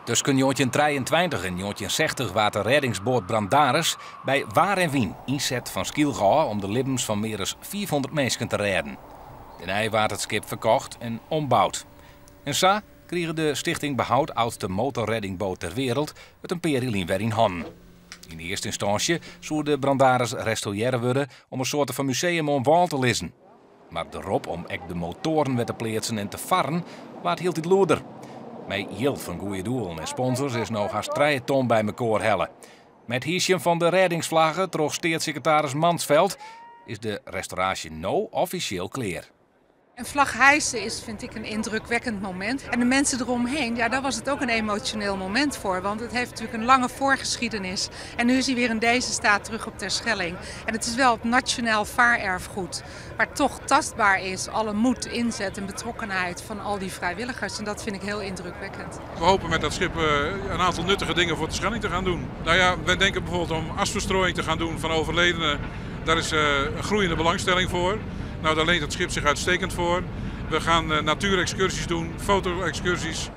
Tusken 1923 en 1960 waard de rêdingsboat Brandaris by waar en wyn ynset fan Skylge ôf om de libbens fan mear as 500 minsken te rêden. Dêrnei waard it skip ferkocht en omboud. En sa krige de Stichting Behoud Oudste Motorreddingboot ter Wereld it in pear jier lyn wer yn hannen. Yn earste ynstânsje soe de Brandaris restaurearre wurde om in soarte fan museum oan wâl te lizzen. Mar de rop om ek de motoaren wer te pleatsen en te farren waard hieltyd lûder. Mei jild fan goede doelen en sponsors is no hast trije ton by mekoar helle. Mei it hysjen fan de rêdingsflagge troch steatssekretaris Mansveld is de restauraasje no offisjeel klear. Een vlag hijsen is, vind ik, een indrukwekkend moment. En de mensen eromheen, ja, daar was het ook een emotioneel moment voor. Want het heeft natuurlijk een lange voorgeschiedenis. En nu is hij weer in deze staat terug op Terschelling. En het is wel het nationaal vaarerfgoed. Waar toch tastbaar is alle moed, inzet en betrokkenheid van al die vrijwilligers. En dat vind ik heel indrukwekkend. We hopen met dat schip een aantal nuttige dingen voor Terschelling te gaan doen. Nou ja, wij denken bijvoorbeeld om asverstrooiing te gaan doen van overledenen. Daar is een groeiende belangstelling voor. Nou, daar leent het schip zich uitstekend voor. We gaan natuurexcursies doen, foto-excursies.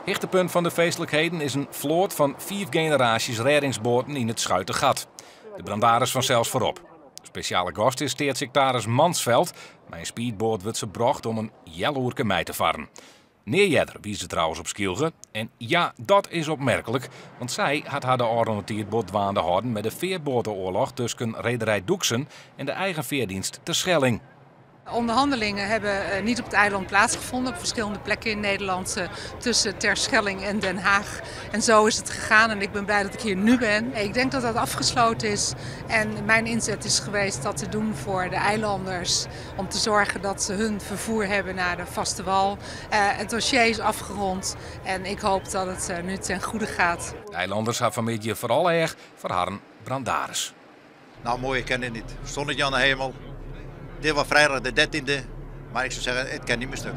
Hichtepunt fan de feestlikheden is in float fan fiif generaasjes rêdingsboaten yn it Schuitegat. De Brandaris fansels foarop. Spesjale gast is steatssiktaris Mansveld. Mei in speedboat wurdt se brocht om in healoerke mei te farren. Nea earder wie se trouwens op Skylge. En ja, dat is opmerklik, want sy hat har de ôfrûne tiid bot dwaande hâlden mei de fearboateoarloch tusken rederij Doeksen en de eigen feardienst Terschelling. De onderhandelingen hebben niet op het eiland plaatsgevonden, op verschillende plekken in Nederland, tussen Terschelling en Den Haag. En zo is het gegaan en ik ben blij dat ik hier nu ben. Ik denk dat dat afgesloten is en mijn inzet is geweest dat te doen voor de eilanders. Om te zorgen dat ze hun vervoer hebben naar de vaste wal. Het dossier is afgerond en ik hoop dat het nu ten goede gaat. De eilanders ha fanmiddei foaral each foar harren Brandaris. Nou, moaier kin it net. Sonnetje oan de himel. Dit wie freidei de 13e, mar ik soe sizze, it kin net mear stik.